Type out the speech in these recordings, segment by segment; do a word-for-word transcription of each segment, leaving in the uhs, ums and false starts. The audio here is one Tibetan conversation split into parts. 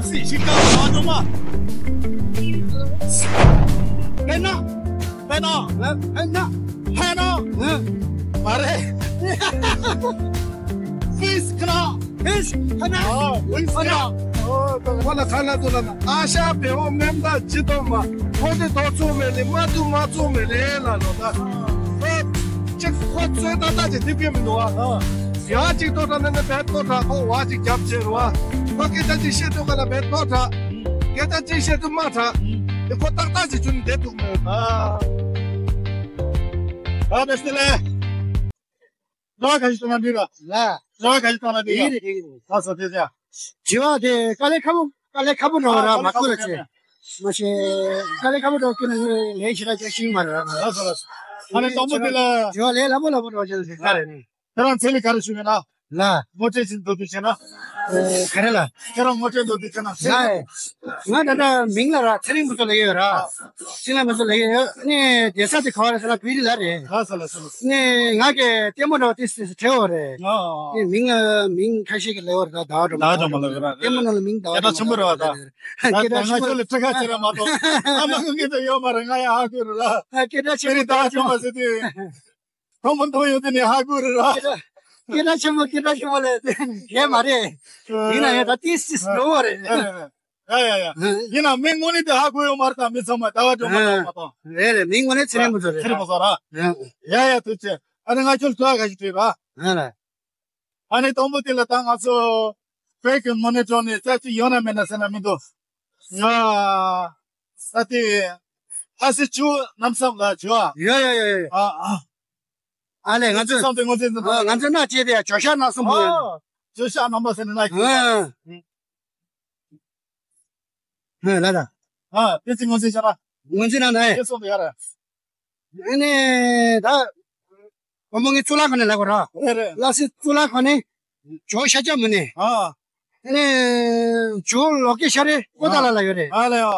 སི་ཤི་ཀ་མ་ནོ་མ། ཕེ་ན། ཕེ་ན། ཕེ་ན། ཕེ་ན། མ་རེད། ཕིས་ཁ་ན། ཕིས་ཁ་ན། ཨོ་ཕིས་ཁ་ན། ཨོ་ཁོ་ལ་ཁ་ན་ཏུ་ལ་ན། ཨ་ཤ་བེ་འོ་མེམ་ད་ཅི་ཏོ་མ། ཁོ་དེ་ཏོ་ཚོ་མེ་ལི་མ་ཏུ་མ་ཚོ་མེ་ལི་ལ་ལོ་ད། ཨོ་ཅི་ཁོ་ཚོའི་ད་ད་ཅི་དེ་བེ་མི་འདུག་ཨ། ཡ་གཅིག་ཏོ་ད་ནི་ནི་བེ་ཏོ་ད་ཁོ་བ་གཅིག་རྒྱབ་ཆེ་རུ་ཨ། ཁོ་སྐད་ཆ་གཅིག་བཤད་དུས་ག་ལ་བེ་ཏོ་ད། སྐད་ཆ་གཅིག་བཤད་དུས་མ་ད། དེ་ཁོ་ཏག་ཏག་ཅིག་ཆུ་ནི་བསྡད་ཐུབ་མེད་ཨ། ཨ་བེ་སི་ལེ། རོགས་ག་ཞིག་གཏོང་ན་འགྲིག་ར། ལ། རོགས་ག་ཞིག་གཏོང་ན་འགྲིག་ར། འགྲིག་རེད་འགྲིག་རེད། ལགས་སོ་དེ་ཚེ། དྲི་བ་དེ་དཀའ་ལས་ཁག་པོ་དཀའ་ལས་ཁག་པོ་འགྲོ་བ་ར་མ་ཁུ་ར་ཆེ། མ་ཤེས། དཀའ་ལས་ཁག་པོ་འགྲོ་ཀུན་ལས་ཤི་ར་ཅེ་ཤིང་མ་ར། ལགས་སོ་ལགས་སོ། ཨ་ནི་དང་པོ་དེ་ལ། དྲི་བ་ལས་སླ་པོ་སླ་པོ་འགྲོ་ཅེ་ཟེར་ག་རེ་ནི། ཁྱེད་རང་ཚེ་ལི་ག་རེ་ཞུ་གི་ན། ལ། ངོ་སྤྲོད་ཅིག་མདོར་བསྡུས་བྱས་ན། ཨེ་ག་རེ་ལ། ཁྱེད་རང་ངོ་སྤྲོད་མདོར་བསྡུས་བྱས་ན། ལ། ང་ད་ལྟ་མིང་ལ་ར་ཚེ་རིང་མུ་ཚོ་ལ་ཡོད་ར། ཤིང་ལ་མུ་ཚོ་ལ་ཡོད། ནས་བསྡད་ས་དེ་ག་བ་རེད་ཟེར་ན་བི་རི་ལ་རེད། ལགས་སོ་ལགས་སོ་ལགས་སོ། ནས་ང་གི་ལྟད་མོ་འདྲ་བ་ཏིས་ཏིས་བྲེ་བ་རེད། ཨ་ཨ། ནས་མིང་ལ་མིང་ཁ་ཤས་ཀྱི་ལེ་བ་རེད་ད་ཟླ་བ་སྒྲོལ་མ། ཟླ་བ་སྒྲོལ་མ་ལ་རེད། ལྟད་མོ་ནང་ལ་མིང་ཟླ་བ་སྒྲོལ་མ། སྐད་གྲགས་ཆེན་པོ་རེད་བ་ད། སྐད་གྲགས་ཆེན་པོ་རེད། ད་ང་ཚོ་ལ་ཁྲི་ཁ་ཆེ་ར་མ་གཏོགས་ཨ་མ་ངུ་གི་ད་ཡོད་མ་རེད། ང་ཡང་ཧ་གོ་རེད་ལ། སྐད་གྲགས་ཆེན་པོ་སྐད་གྲགས་ཆེན་པོ་ཟེར་དུས། མཐོང་མ་མཐོང་ཡོད་དེ་ནས་ཧ་གོ་རེད་ར། སྐད་གྲགས་ཆེན་པོ་སྐད་གྲགས་ཆེན་པོ་ལས་ཡས་མ་རེད། ཡིན་ན་ཡང་ད་ཏིས་ཏིས་འགྲོ་བ་རེད། ཡ་ཡ་ཡ། ཡིན་ན་མི་དངོས་གནས་དེ་ཧ་གོ་ཡོད་མ་རེད་ད། མི་ཚང་མ་ཟླ་བ་སྒྲོལ་མ་ལ་མ་གཏོགས། རེད་རེད། མི་དངོས་གནས་ཚེ་རིང་མུ་ཚོ་རེད། ཚེ་རིང་མུ་ཚོ་ར། ཡ་ཡ་ཐུགས་རྗེ་ཆེ། ཨ་ནི་ང་ཁྱོད་ལ་དྲི་བ་ཁ་ཤས་དྲིས་ར། ཨ་ནི་དང་པོ་དེ་ལ་ད་ང་ཚོ་བོད་ཀྱི་མོ་ནི་ཀྲོན་ནི་རྩ་ཆེ་ཡོད་ན་མེད་ན་ཟེར་ན་མི་འདུག་ང་ས་དེ་ཨ་སི་ཆུ་རྣམ་གསུམ་ལ་བྱོས་ཨ། ཡོད་ཡོད་ཡོད་ཡོད། ཨ་ཨ། ཨ་ལས་ང་ཚོ་བསམ་དེ་ངོ་ཚེ་འཛིན་ཨ་ང་ཚོ་སྣ་བཅད་དེ་ཡ་ཇོ་ཤ་རྣམ་གསུམ་པོ་ཡོད། ཨ་ཇོ་ཤ་རྣམ་པ་ཟེར་ནི་ན་ཨ། ཨ་ལ་ད། ཨ་དེ་ཚེ་ངོ་ཚེ་བྱ་ན། ངོ་ཚེ་ན་ན་ཨེ། དེ་སོང་དེ་ཡ་ར། ཨ་ནི་ད། བུ་མོ་ངའི་གཙུག་ལག་ཁང་ནས་ལབ་དགོས་ར། རེད་རེད། ལ་སི་གཙུག་ལག་ཁང་ནས་ཇོ་ཤཱཀྱ་མུ་ནེ། ཨ། ནས་ཇོ་ལོ་ཀེ་ཤྭ་རའི་པོ་ཏཱ་ལ་ལ་ཡོད་རེད། ཨ་ལེ་ཨ།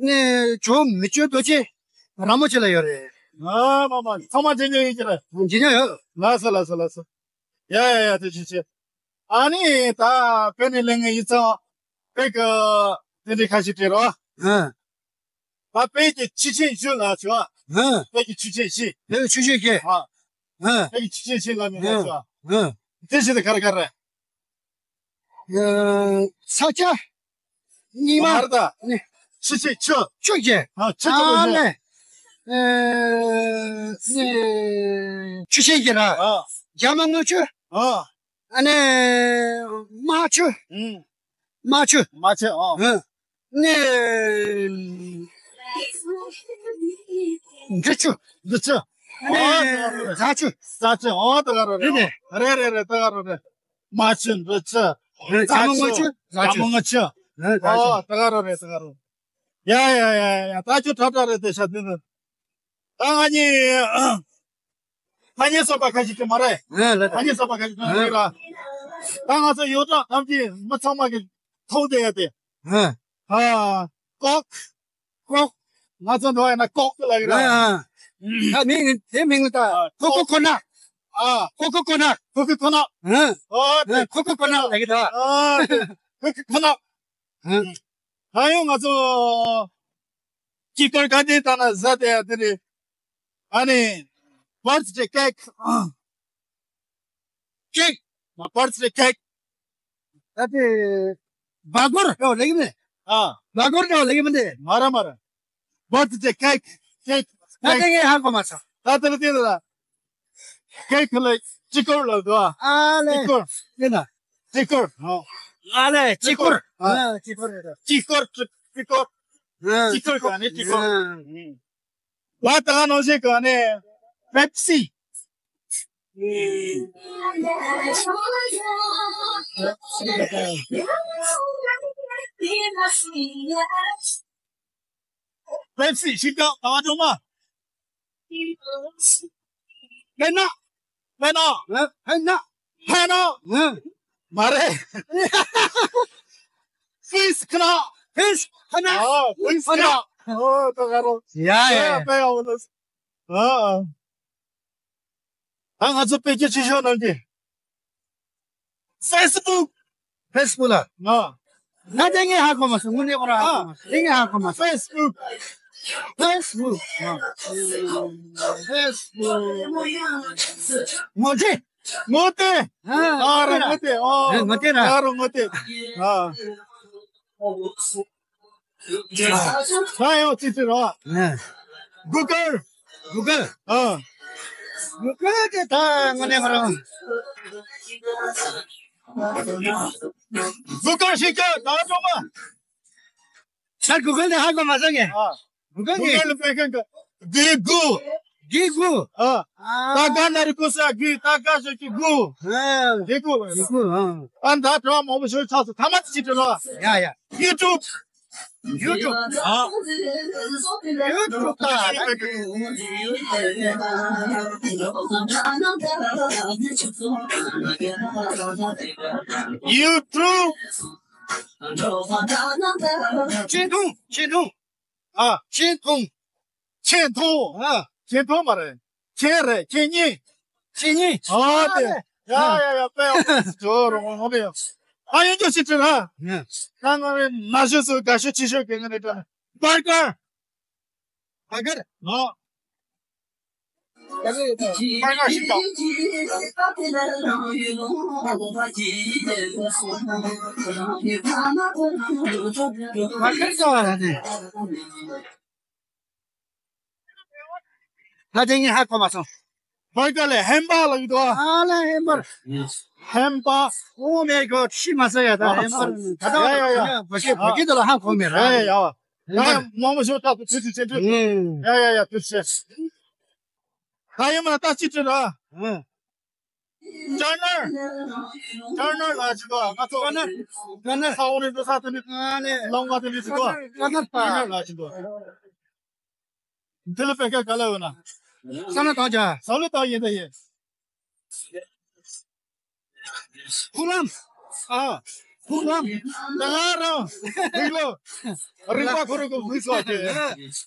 ནས་ཇོ་མི་བསྐྱོད་རྡོ་རྗེ་ར་མོ་ཆེ་ལ་ཡོད་རེད། ཨ་མ་མ་ཚང་མ་ཇེ་ཉོ་ཡིན་གྱི་རེད། ཇེ་ཉོ་ཡོད། ལགས་སོ་ལགས་སོ་ལགས་སོ། ཡ་ཡ་ཡ་དེ་ཆེ་ཆེ། ཨ་ནི་ད་བོད་ནས་ལེན་ངེས་ཡིན་ཙང་བོད་ཀྱི་དེ་འདྲའི་ཁ་ཤས་བྲིས་རོགས། ཨ། ད་བོད་ཀྱི་ཆུ་ཆེན་བཞི་ལ་བྱོས། ཧ། བོད་ཀྱི་ཆུ་ཆེན་བཞི། བོད་ཀྱི་ཆུ་ཆེན་བཞི། ཧ། ཧ། བོད་ཀྱི་ཆུ་ཆེན་བཞི་ལ་མི་ལ་བྱོས། ཧ། དེ་བཞི་དེ་ག་རེ་ག་རེ། ས་སྐྱ། རྙིང་མ། མར་ད། ནི། ཆུ་ཆེན་ཆུ། ཆུ་ཆེན། ཧ་ཆུ་ཆེན་ཨ་བཞི། ལེ། ཨེ། ནི། ཆུ་ཆེན་གྱི་ར། ཨ། རྒྱ་མ་དངུལ་ཆུ། ཨ། ཨ་ནི། རྨ་ཆུ། ཨུམ། རྨ་ཆུ། རྨ་ཆུ་ཨོ། ཨ། ནི། འབྲི་ཆུ། འབྲི་ཆུ། ཨ་ནི། རྫ་ཆུ། རྫ་ཆུ་ཨོ་ད་ག་རོ་རེད། རེད་རེད། རེད་རེད་རེད་ད་ག་རོ་རེད། རྨ་ཆུ། འབྲི་ཆུ། རེད། རྫ་ཆུ། རྒྱ་མོ་དངུལ་ཆུ། རྫ་ཆུ། རྒྱ་མོ་དངུལ་ཆུ། རེད་རྫ་ཆུ། ཨོ་ད་ག་རོ་རེད་ད་ག་རོ། ཡ་ཡ་ཡ་ཡ་ད་ཆུ་ཁྲ་ཁྲ་རེད་དེ་ཤ་དེ་ནི། ད་ང་གཉིས། ཐ་སྙད་གསར་པ་ཁ་ཤས་ཀྱི་མ་རེད། ཨེ་ལ་ཐ་སྙད་གསར་པ་ཁ་ཤས་ཀྱི་མ་རེད་ལ། ད་ང་ཚོ་ཡོད་གྲངས་ཐམས་ཅད་མི་ཚང་མ་གི་ཐོག་དེ་ཡ་དེ། ཨེ། ཨ། ཀོག་ཀོག་ང་ཚོ་འདྲ་བ་ཡིན་ན་ཀོག་ལ་ཡིན་ཨ། ར། ཨ་མིང་དེ་མིང་ལ་ད་ཨ་ཀོ་ཀོ་ཀོ་ནག་ཨ། ཀོ་ཀོ་ཀོ་ནག་ཀོ་ཀོ་ཀོ་ནག་ཨ། ཨོ་དེ། ཨ་ཀོ་ཀོ་ཀོ་ནག་ལ་ཡིན་ད། ཨ་དེ་ཀོ་ཀོ་ཀོ་ནག་ཨ། ད་ཡང་ང་ཚོ་སྐྱིད་སྐར་ག་དེ་ད་ན་ཟ་དེ་ཡ་དེ་རེད། ཨ་ནི། བར་ཚེ་ཀེག་ཀེག་མ་བར་ཚེ་ཀེག་ད་དེ། སྦ་གོར་འདྲ་བོ་ལེགས་མེད། ཨ། སྦ་གོར་འདྲ་བོ་ལེགས་མེད་དེ། མ་ར་མ་ར། བར་ཚེ་ཀེག་ཀེག་ད་དེ་ངས་ཧ་གོ་མ་སོང་། ད་དེ་ལ་དེ་ལ། ཀེག་ལ་ཅི་གོར་ལ་འདུག་ཨ། ཨ་ལེ། ཅི་གོར། ཡིན་ན། ཅི་གོར། ཨ། ཨ་ལེ་ཅི་གོར། ཨ་ཅི་གོར་རེད། ཅི་གོར་ཅི་གོར། ཨ་ཅི་གོར་ག་ནི་ཅི་གོར། ཨ། ལ་ད་ག་ནང་བཞིན་ག་ནས་པེབ་སི། པེབ་སི་ཤིང་ཀང་ཟླ་བ་སྒྲོལ་མ། ཕེ་ན། ཕེ་ན། ཕེ་ན། ཕེ་ན། མ་རེད། ཕིས་ཁ་ན། ཕིས་ཁ་ན། ཨ། ཕིས་ཁ་ན། ཨོ་ད་ག་རོ། ཡ་ཡ་ཡ། ཡ་པེ་ཡ་འོ་ལ། ཨ། ད་ང་ཚོ་བོད་སྐད་ཆེ་ཤོས་ནང་གི། ཕེ་སི་བུག་ཕེ་སི་བུག་ལ། ང་། ང་དེ་ངས་ཧ་གོ་མ་སོང་། དངོས་གནས་ཁོ་རང་ཧ་གོ་མ་སོང་། དེ་ངས་ཧ་གོ་མ་སོང་། Facebook། Facebook། ཨ། Facebook། ངོ་དེ། ངོ་དེ། ཨ། ཨ་རོ་ངོ་དེ། ཨ། ངོ་དེ་ར། ཨ་རོ་ངོ་དེ། ཨ། ད་ཡང་ཅི་ཅི་ར། ཨ། Google། Google། ཨ། Google་དེ་ད་དངོས་གནས་ཁོ་རང་། Google་ཞིག་གི་ད་ཀྲོ་མ། ད་Google་དེ་ཧ་གོ་མ་སོང་ངས། ཨ། Google་ནི། Google་ལ་དཔེ་མཁན་གི་གི་གུ། གི་གུ། ཨ། ཨ། ད་ག་ན་རི་ཀུ་ས་གི་ད་ག་ཞོ་གི་གུ། ཨ། གི་གུ། གི་གུ། ཨ། ཨ་ད་དྲི་བ་མང་པོ་ཞིག་ཆགས་སོང་། ཐ་མ་དེ་ཅིག་དྲི་ལ། ཡ་ཡ། YouTube། YouTube། ཨ། YouTube་ད། YouTube། ཆེ་མཐོང་། ཆེ་མཐོང་། ཨ། ཆེ་མཐོང་། ཆེ་མཐོང་། ཨ། ཆེ་མཐོང་མ་རེད། ཆེ་རེད། ཆེ་གཉིས། ཆེ་གཉིས། ཨ་དེ། ཡ་ཡ་ཡ་དཔེ་ཡག་པོ་ཅོ་རོ་ངོ་ངོ་དེ་ཡང་། ཨ་ཡོན་ཅོ་ཞིག་དྲི་ར། ཡ། ད་ང་རེ་ན་ཤོད་སུ་དགའ་ཤོད་ཆེ་ཤོད་གི་ང་རེ་དྲ་ནི་བར་ཀར། བར་ཀར། ཨ། བར་ཀར་ཞིག་དང་། བར་ཀར་ཟེར་བ་ར་དེ། ད་དེ་ངས་ཧ་གོ་མ་སོང་། བར་ཀར་ལས་ཧེམ་པ་ལ་ཡོད་དོ། ཨ་ལ་ཧེམ་པར། ཧེམ་པ། Oh my God། ཤི་མ་ཟ་ཡ་ད་ཨ་ཧེམ་པར། ད་ད་ཡ་ཡ་ཡ། བ་ཤི་བ་ཤི་དེ་ལ་ཧ་གོ་མེད་ར། ཡ་ཡ་ཡ། ཧེམ་པར། ཡ་མང་པོ་ཞིག་ཐག་ཏུ་ཚུད་ཚུད་ཚུད་ཚུད། ཡ་ཡ་ཡ་ཚུད་ཚུད། ད་ཡིན་མ་ད་ཅི་ཚུད་ར། ཅར་ནར། ཅར་ནར་ལ་ཅི་གོ་ང་ཚོ། ཅར་ནར། ཅར་ནར། ས་འོག་ནས་འགྲོ་ས་དེ་ནི། ཨ་ནི། ལམ་ང་དེ་ནི་ཅི་གོ་ཅར་ནར། ཅར་ནར་ལ་ཅི་གོ་དེ་ལ་པད་ཁ་ག་ལ་ཡོད་ན། ས་ན་དང་ཅ། ས་ལུ་དང་ཡིན་ད་ཡིན། ཕུག་ལམ། ཨ། ཕུག་ལམ། ད་ང་རང་། ཕུག་ལོ། རིག་པ་ཁོ་རང་གི་ཕུག་སོགས་ཀྱི།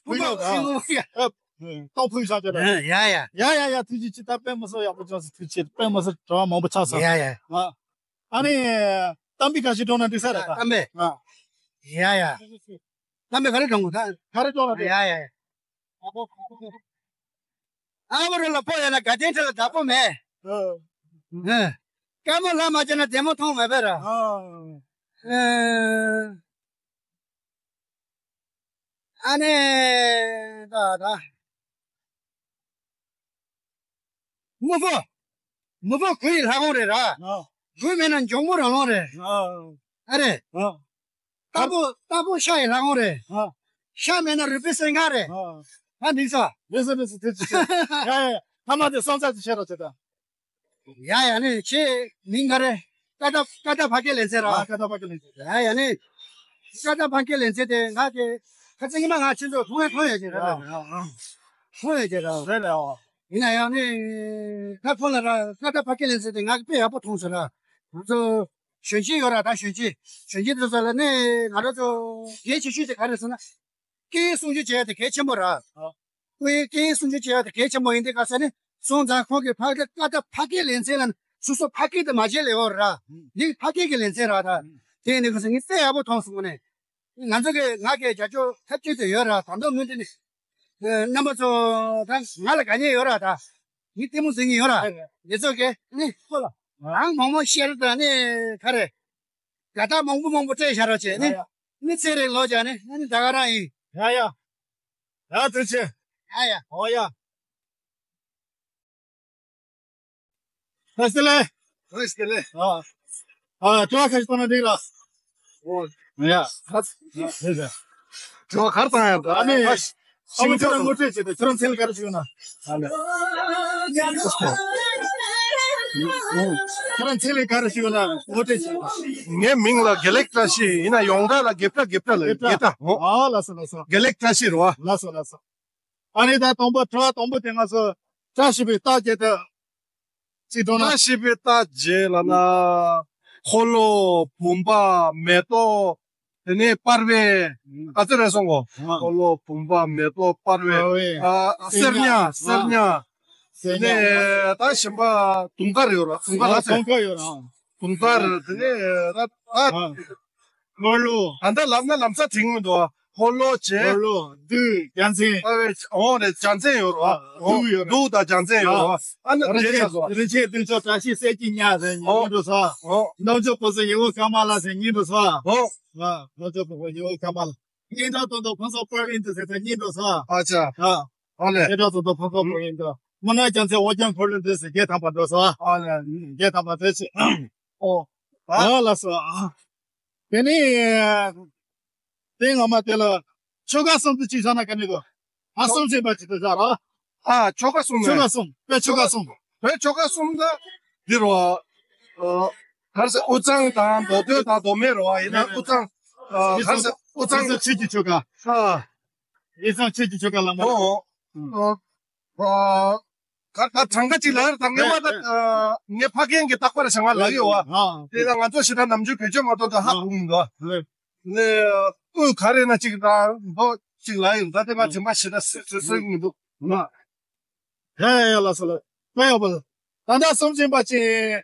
ཕུག་ལོ། ཕུག་ལོ། ཨ། ཏོག་ཕུག་ས་ཀྱི་རེད། ཡ་ཡ། ཡ་ཡ་ཡ། ཐུགས་རྗེ་ཆེ། ད་དཔེ་མི་སྲིད་ཡག་པོ་བྱུང་སོང་། ཐུགས་རྗེ་ཆེ། དཔེ་མི་སྲིད་དྲི་བ་མང་པོ་ཆགས་སོང་། ཡ་ཡ། ཨ། ཨ་ནི། གཏམ་དཔེ་ཁ་ཤས་སྒྲོག་ན་འགྲིག་ས་རེད་ད། གཏམ་དཔེ། ཨ། ཡ་ཡ། གཏམ་དཔེ་ག་རེ་སྒྲོག་དགོས་ད། ག་རེ་སྒྲོག་ན་འགྲིག་ཡ་ཡ། ཨ་བོ་རོ་ལ་སྤོ་ཡ་ན་དགའ་ལྡན་ཁྲི་ལ་བདག་པོ་མེད། ཨ། ཨ། དཀར་མོ་ལ་མ་བྱས་ན་བདེ་མོ་མཐོང་མེད་པས་ར། ཨ། ཨ། ཨ་ནི། ད་ད། མི་ཕོ། མི་ཕོ་གུ་ཡི་ལྷ་ཁང་རེད་ར། ཨ། གུ་མེད་ན་འཇོང་པོ་རང་ལོང་རེད། ཨ། ཨ་རེད། ཨ། རྟ་ཕོ། རྟ་ཕོ་ཤ་ཡི་ལྷ་ཁང་རེད། ཨ། ཤ་མེད་ན་རུས་པའི་སེམས་ཁམས་རེད། ཨ། ཨ་འདི་ཚོ། རེད་ས་རེད་ས་དེ་ཅི་ཆེ། ཡ་ཡ་ཡ། ཐ་མ་དེ་སོང་ཚར་ཅི་བྱེད་རོགས་བྱེད་ད། ཡ་ཡ་ནི་ཁྱེད་མིང་ག་རེ། ཀ་ད་ཀ་ད་ཕ་སྐད་ལེན་ཚེ་ར། ཨ་ཀ་ད་ཕ་སྐད་ལེན་ཚེ། ཡ་ཡ་ནི། ཀ་ད་ཕ་སྐད་ལེན་ཚེ་དེ་ང་གི་ཁ་ཚིག་ཉི་མ་ང་ཁྱེད་ཚོ་མཐོང་ཡ་མཐོང་ཡ་ཅིག་ར། མཐོང་ཡ་ཅིག་ར། རེད་རེད། ཨོ། ཡིན་ན་ཡང་ནི། ད་ཁོ་ལ་ར་ཀ་ད་ཕ་སྐད་ལེན་ཚེ་དེ་ང་གི་དཔེ་ཡག་པོ་མཐོང་སོང་ར། ང་ཚོ་གཞོན་སྐྱེས་ཡོད་ར། ད་གཞོན་སྐྱེས་གཞོན་སྐྱེས་དེ་ཚོ་ལ་ནི་ང་རང་ཚོ་གལ་ཆེ་ཤོས་དེ་ག་རེ་ཟེར་ན། སྐད་ཡིག་སྲུང་སྐྱོབ་བྱེད་ཡ་དེ་གལ་ཆེན་པོ་ར། ཨ། སྐད་ཡིག་སྲུང་སྐྱོབ་བྱེད་ཡ་དེ་གལ་ཆེན་པོ་ཡིན་དེ་ག་ས་ནི་སོང་ཙང་ཁོང་གིས་ཕ་ཀ་ད་ཕ་སྐད་ལེན་ཚེ་ལ་སོ་སོ་ཕ་སྐད་དེ་མ་བརྗེད་ལེ་ཡོད་ར། འདི་ཕ་སྐད་ཀྱི་ལེན་ཚེ་ར་ད། དེ་ནི་ག་ས་ངས་དཔེ་ཡག་པོ་མཐོང་སོང་ནས། ང་ཚོ་གི་ང་གི་རྒྱ་ཅོ་ཐབས་ཅིག་ཏུ་ཡོད་ར། ད་མདོ་མུ་འདི་ནི། རྣམ་པ་ཚོ་ད་ང་ལ་དགའ་ཉེ་ཡོད་ར་ད། ངས་ལྟད་མོ་གཟིགས་ཉེ་ཡོད་ར། འདི་ཚོ་གི་ནི་ཁོ་ལ་རང་མང་མང་བཤད་ར་ད་ནི་ག་རེ། དགའ་རྟགས་མང་པོ་མང་པོ་སྤྲད་བཞག་རོགས་བྱས་ནི། ཡ་ཡ། ནི་ཚེ་རིང་ལོ་བརྒྱ་ནི་ནི་ད་ག་རང་ཡིན། ཡ་ཡ། ཡ་ཐུགས་རྗེ་ཆེ། ཡ་ཡ། ཨོ་ཡ། བཀྲ་ཤིས་བདེ་ལེགས། བཀྲ་ཤིས་བདེ་ལེགས། ཨ། ཨ། དྲི་བ་ཁ་ཤས་བཏང་ན་འགྲིག་ར། ཨོ། ཡ། ཨ། དྲི་བ་ག་རེ་བཏང་ཡ་ད། ཨ་ནི། ཨ་ནི། ཨ་མ་ཁྱོད་རང་ངོ་སྤྲོད་བྱེད་དང་། ཁྱོད་རང་མཚན་ལ་ག་རེ་ཞུ་ན། ཨ་ལེ། ཁྱོད་རང་མཚན་ལ་ག་རེ་ཞུ་ན་ངོ་སྤྲོད་བྱེད། ངའི་མིང་ལ་དགེ་ལེགས་བཀྲ་ཤིས་ཡིན་ན་ཡོངས་གྲགས་ལ་དགེ་བཀྲ་དགེ་བཀྲ་ལ་དགེ་བཀྲ། དགེ་བཀྲ། ཨོ། ཨ་ལགས་སོ་ལགས་སོ། དགེ་ལེགས་བཀྲ་ཤིས་རེད་བ། ལགས་སོ་ལགས་སོ། ཨ་ནི་ད་དང་པོ་དྲི་བ་དང་པོ་དེ་ང་ཚོ་བཀྲ་ཤིས་པའི་རྟགས་བརྒྱད་དེ་ཅིག་འགྲོ་ན། བཀྲ་ཤིས་པའི་རྟགས་བརྒྱད་ལབ་ན། འཁོར་ལོ་བུམ་པ་མེ་ཏོག་དེ་ནས་པར་བས། ཨ་ཙི་རེད་སོང་གོ། ཨ། འཁོར་ལོ་བུམ་པ་མེ་ཏོག་པར་བས། པར་བས། ཨ། གསེར་ཉ། ཨ། གསེར་ཉ། གསེར་ཉ། དེ་ནས་ད་གཞན་པ་དུང་དཀར་ཡོད་ར། དུང་དཀར། ཨ། ལ་ཟེར། དུང་དཀར་ཡོད་ར། དུང་དཀར། དེ་ནས་ད་ཨ། ཨ། ལྷོ་ལྷོ། ད་ལྟ་ལབ་ན་ལམ་སང་དྲན་གྱི་མི་འདུག་བ། ལྷོ་ལྷོ་བྱས། ལྷོ་ལྷོ། འདུས། རྒྱལ་མཚན། ཨ་ཝེ། འོ་རེད། རྒྱལ་མཚན་ཡོད་རེད་བ། ཨ། འོ། འདུས་ཡོད་རེད། འདུས་དང་རྒྱལ་མཚན་ཡོད་རེད་བ། ཨ་ནི་རིན་རེད་ཆེན། ཆགས་སོང་། རིན་ཆེན་བདུན་ཅུ་བཀྲ་ཤིས་གསེར་གྱི་ཉ་ཟེར་ཨོ། གཉིས་འགྲོ་ས། ཨོ། ནམ་ཕྱོགས་ཕུན་སུམ་ཉི་འོད་ཀ་མ་ལ་ཟེར་གཉིས་འགྲོ་ས། ཨོ། ཨ། ནམ་ཕྱོགས་ཕུན་སུམ་ཉི་འོད་ཀ་མ་ལ། སྙིང་ཐག་ཏོག་ཏོག་ཕུན་སུམ་དཔལ་ཡོན་དུ་ཟེར་ཚེ་སྙིང་འདོད་ས། ཨ་ཅག་ཨ། ཨ་ལས། སྙིང་ཐག་ཏོག་ཏོག་ཕུན་སུམ་དཔལ་ཡོན་དུ། མུ་ནག་རྒྱལ་མཚན་འོ་རྒྱན་འཁོར་ལོའི་མདུན་སུ་རྒྱལ་དམ་པ་འགྲོ་ས། ཨ་ལས། རྒྱལ་དམ་པ་འདོད་ཆེ། ཨོ། ཨ་ལ་སོ། ཨ། དེ་ནས། དེ་སྔ་མ་དེ་ལ། ཆོ་ག་གསུམ་དུ་ཅིག་བཞག་ན་ག་ནས་གོ། ཨ། གསུམ་ཆེན་པ་ཅིག་ཏུ་བཞག་ར། ཨ། ཆོ་ག་གསུམ་ཆོ་ག་གསུམ། བོད་ཆོ་ག་གསུམ། བོད་ཆོ་ག་གསུམ་ད། འདི་རོ། ཨ། གར་ས་དབུས་གཙང་དང་མདོ་སྟོད་དང་མདོ་སྨད་རོ། ཡིན་ན་དབུས་གཙང་། ཨ། གར་ས་དབུས་གཙང་། ཆོས་ཀྱི་ཆོ་ག་ཨ། དབུས་གཙང་ཆོས་ཀྱི་ཆོ་ག་ལ་མ། ཨོ། ཨོ། ཨ། ག་ད་གྲངས་ཀ་ཅིག་ལ་ད་ངས་མ་ད། ངས་ཕ་རྒན་གྱི་རྟག་པར་བྱ་བ་ལ་ཡོད་བ། དེ་ལ་ང་ཚོ་ཞེ་དྲག་ནམ་རྒྱུན་བེད་སྤྱོད་མ་གཏོགས་ད་ཧ་གོ་མི་འདུག་ནས་དབུས་ག་རེ་ན་ཅིག་དང་མདོ་ཅིག་ལ་ཡོད། ད་དེ་མ་དྲན་པ་ཞེ་དྲག་སེ་སེ་སེ་མི་འདུག་ན། ཧེ་ཡ་ལ་སོ་ལ། ད་ཡོད་པ། ད་ལྟ་གསུམ་ཆེན་པ་ཅིག་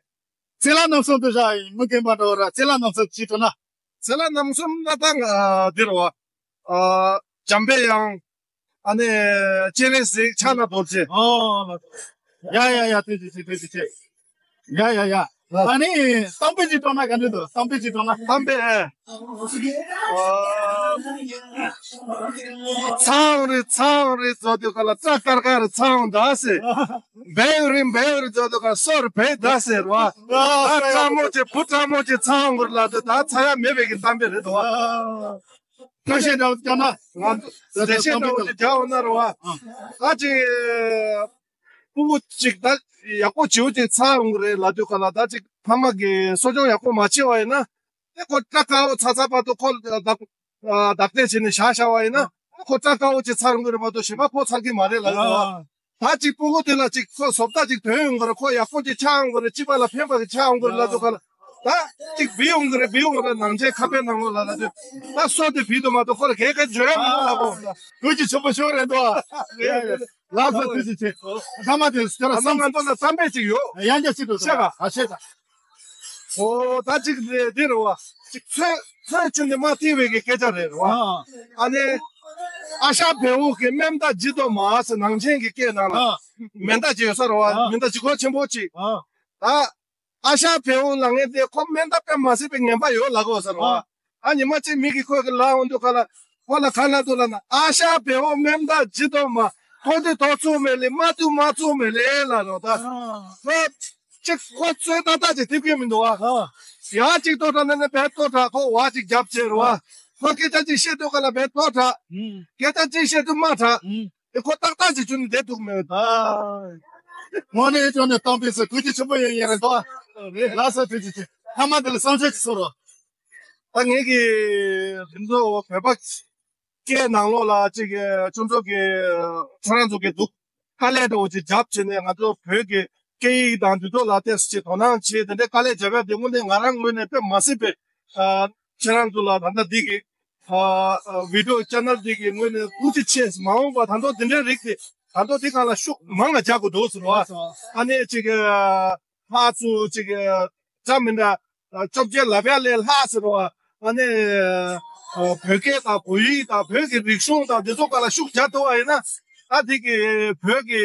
ཚེ་ལ་རྣམ་གསུམ་དུ་བཞག་ཡིན་མི་རྒན་པ་འགྲོ་ར་ཚེ་ལ་རྣམ་གསུམ་ཅིག་འགྲོ་ན། ཚེ་ལ་རྣམ་གསུམ་ན་ད་ང་འདིར་བ། ཨ། འཇམ་པའི་དབྱངས། ཨ་ནི། སྤྱན་རས་གཟིགས། ཕྱག་ན་རྡོ་རྗེ། ཨོ། ཡ་ཡ་ཡ། དེ་དེ་དེ་དེ་དེ། ཡ་ཡ་ཡ། ཨ་ནི། གཏམ་དཔེ་ཅིག་བཏང་ན་ག་འདྲ་འདུག་གཏམ་དཔེ་ཅིག་བཏང་ན། གཏམ་དཔེ། ཨ། ཚ་འོང་རེ་ཚ་འོང་རེ་ཟོ་དུས་ག་ལ་ཙ་དཀར་དཀར་རེ་ཚ་འོང་ད་ཟེར། བལ་ཡོད་རེ་བལ་ཡོད་རེ་ཟོ་དུས་ག་སོ་རེ་བལ་ད་ཟེར་བ། ཨ། ཨ་སྤྲ་མོ་ཆེ་བུ་སྤྲ་མོ་ཆེ་ཚ་འོང་གི་རེད་ལབ་དུས་ད་ཚ་ཡ་མེད་པའི་གི་གཏམ་དཔེ་རེད་དོ། ཨ། བཀྲ་ཤིས་འདྲ་བོ་བརྒྱབ་ན། ང་ཚོ་བཀྲ་ཤིས་འདྲ་བོ་ཅིག་རྒྱག་འོ་ན་རེད་བ། ཨ། ད་ཅིག་སྤུ་གུ་ཅིག་ད་ཡག་པོ་བྱེའུ་ཅིག་ཚ་འོང་གི་རེད་ལབ་དུས་ག་ལ་ད་ཅིག་ཕ་མ་གིས་གསོ་སྐྱོང་ཡག་པོ་མ་བྱས་པ་ཡིན་ན། དེ་ཁོ་སྐྲ་དཀར་པོ་ཚ་ཚ་བར་དུ་ཁོ་བདག་བདག་སྐྱེལ་བྱས་ནས་བཞག་བཞག་པ་ཡིན་ན་ཁོ་སྐྲ་དཀར་པོ་ཅིག་ཚ་འོང་གི་རེད་མ་གཏོགས་གཞན་པ་ཕོག་ཚར་གི་མ་རེད་ལབ་ཡོད་བ། ཨ། ད་ཅིག་སྤུ་གུ་དེ་ལ་ཅིག་ཁོ་བཟོ་ལྟ་ཅིག་ཐོན་ཡོང་གི་རེད། ཁོ་ཡག་པོ་ཅིག་ཆགས་ཡོང་གི་རེད། སྤྱི་པ་ལ་ཕན་པ་ཅིག་ཆགས་ཡོང་གི་རེད་ལབ་དུས་ག་ལ། ད་ཅིག་བི་ཡོང་གི་རེད། བི་ཡོང་གི་རེད། ནང་ཆེན་ཁ་པའི་ནང་ལོགས་ལ་ལབ་དུས་ད་སོ་དེ་བི་དུ་མ་གཏོགས་ཁོ་ལ་གས་གས་བརྗོད་ཡ་མི་འདུག་ལབ་གོ། དགུ་གི་ཆུ་བོ་ཤོར་རེད་འདུག་ལགས་སོ། དུས་ཅི་ཆེ། ཐ་མ་དེ་ཟེར་ཨ་མ་ང་ཚོ་ལ་གཏམ་དཔེ་ཅིག་ཡོད། ཡང་བསྐྱར་ཅིག་ཏུ་ཤ་ག་ཨ་ཤེས་ད། ཨོ་ད་ཅིག་འདི་རེད་བ། ཅིག་ཚོད་ཚོད་ཅིག་ནི་མ་ཐིག་བའི་གི་སྐད་ཆ་རེད་བ། ཨ། ཨ་ནི། ཨ་ཤ་བལ་པོ་གི་མེ་མདའ་ལྗིད་དོ་མ་ཟེར་ནང་ཆེན་གི་སྐད་ནང་ལ། ཨ། མེ་མདའ་ཅིག་ཡོད་ས་རེད་བ། ཨ། མེ་མདའ་ལྗིད་ཁོག་ཆེན་པོ་ཅིག་ཨ། ད། ཨ་ཤ་བལ་པོ་ལབ་མཁན་དེ་ཁོ་མེ་མདའ་དཔེ་མ་སྲིད་པའི་ངན་པ་ཡོད་ལབ་གོ་ཟེར་བ། ཨ། ཨ་ཉི་མ་གཅིག་མི་གིས་ཁོ་གི་ལབ་འོང་དུས་ག་ལ་ཁོ་ལ་ག་ལབ་འདུག་ལབ་ན། ཨ་ཤ་བལ་པོ་མེ་མདའ་ལྗིད་དོ་མ། ཐོག་དེ་ཐོག་བཙུགས་མེད་ལེ། མ་ཐུག་མ་བཙུགས་མེད་ལེ་ལབ་རོ་ད། ཨ། ཁོ་གཅིག་ཁོ་ཚོད་ཏག་ཏག་ཅིག་ཐེབས་ཀྱི་མི་འདུག་ཨ། ཨ། ཡ་གཅིག་ལྟོ་དྲག་ན་ནི་བལ་ལྟོ་དྲག་ཁོ་བ་གཅིག་རྒྱབ་བྱེད་རོ་ཨ། ཁོ་སྐད་ཆ་གཅིག་བཤད་དུས་ག་ལ་བལ་ལྟོ་དྲག་ཨུམ། སྐད་ཆ་གཅིག་བཤད་དུས་མ་དྲག་ཨུམ། དེ་ཁོ་ཏག་ཏག་ཅིག་བྱུང་ནས་བསྡད་འདུག་མེད། ཨ། དངོས་གནས་དྲང་གནས་གཏམ་དཔེ་ཟེར་གོ་རྒྱུ་ཆེན་པོ་ཡོད་ཡ་རེད་དོ། རེད་ལགས་སོ། ཐུགས་རྗེ་ཆེ། ཐ་མ་དེ་ལ་བསམ་ཚུལ་ཅིག་གསུང་རོགས། ད་ངེད་ཀྱི་དེ་ཚོ་བོད་པ་སྐད་ནང་ལོགས་ལ་ཅིག་ཁྱོད་ཚོ་གི་ཁྱོད་རང་ཚོ་གི་འདུག་དཀའ་ལས་འདྲ་བོ་ཅིག་རྒྱབ་བྱས་ནས་ང་ཚོ་བོད་ཀྱི་སྐད་ཡིག་དང་འདི་ཚོ་ལ་ཏོག་ཙམ་ཅིག་དོ་སྣང་བྱས། དེ་འདྲའི་དཀའ་ལས་རྒྱབ་ཡ་དེ་དངོས་གནས་ང་རང་ངོས་ནས་དཔེ་མ་སྲིད་པའི་ཨ། ཁྱེད་རང་ཚོ་ལ་ད་ལྟ་འདི་གི་ཨ། ཨ། བི་ཌི་ཡོ་ཆེ་ནལ་འདི་གི་ངོས་ནས་ཐུགས་རྗེ་ཆེ། མ་འོངས་པ་ད་དུང་འདི་འདྲའི་རིགས་དེ་ད་དུང་འདི་སྒང་ལ་ཤུགས་མང་ང་རྒྱག་དགོས་འདུག་ཟེར་བ། ཨ་ནི་ཅིག་ཨ། ལྷག་ཙུ་ཅིག་ཨ། འདྲ་མི་འདྲ་ཨ། བཅོ་བརྒྱད་ལབ་ཡ་ལས་ལྷག་ཟེར་བ། ཨ་ནི་ཨ། བོད་སྐད་དང་བོད་ཡིག་དང་བོད་ཀྱི་རིག་གཞུང་དང་འདི་ཚོ་སྒང་ལ་ཤུགས་རྒྱག་ཐུབ་པ་ཡིན་ན། ད་འདི་གི་བོད་ཀྱི་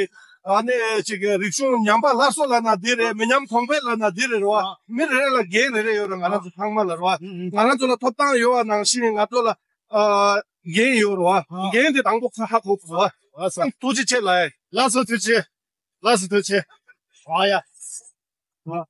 ཨ་ནི་ཅིག་རིག་གཞུང་ཉམས་པ་སླར་གསོ་ལབ་ན་འདི་རེད། མི་ཉམས་གོང་འཕེལ་ལབ་ན་འདི་རེད་རེད་བ། ཨ། མི་རེ་རེ་ལ་འགན་རེ་རེ་ཡོད་རེད། ང་རང་ཚོ་ཚང་མ་ལ་རེད་བ། ཨ། ང་རང་ཚོ་ལ་ཐོབ་ཐང་ཡོད་པ་ནང་བཞིན་ང་ཚོ་ལ་ཨ། འགན་ཡོད་རེད་བ། ཨ། འགན་དེ་དང་པོ་ཧ་གོ་དགོས་རེད་བ། ལགས་སོ། ཐུགས་རྗེ་ཆེ་ལགས། ལགས་སོ། ཐུགས་རྗེ་ཆེ། ལགས་སོ། ཐུགས་རྗེ་ཆེ། ཨ་ཡ། ཨ།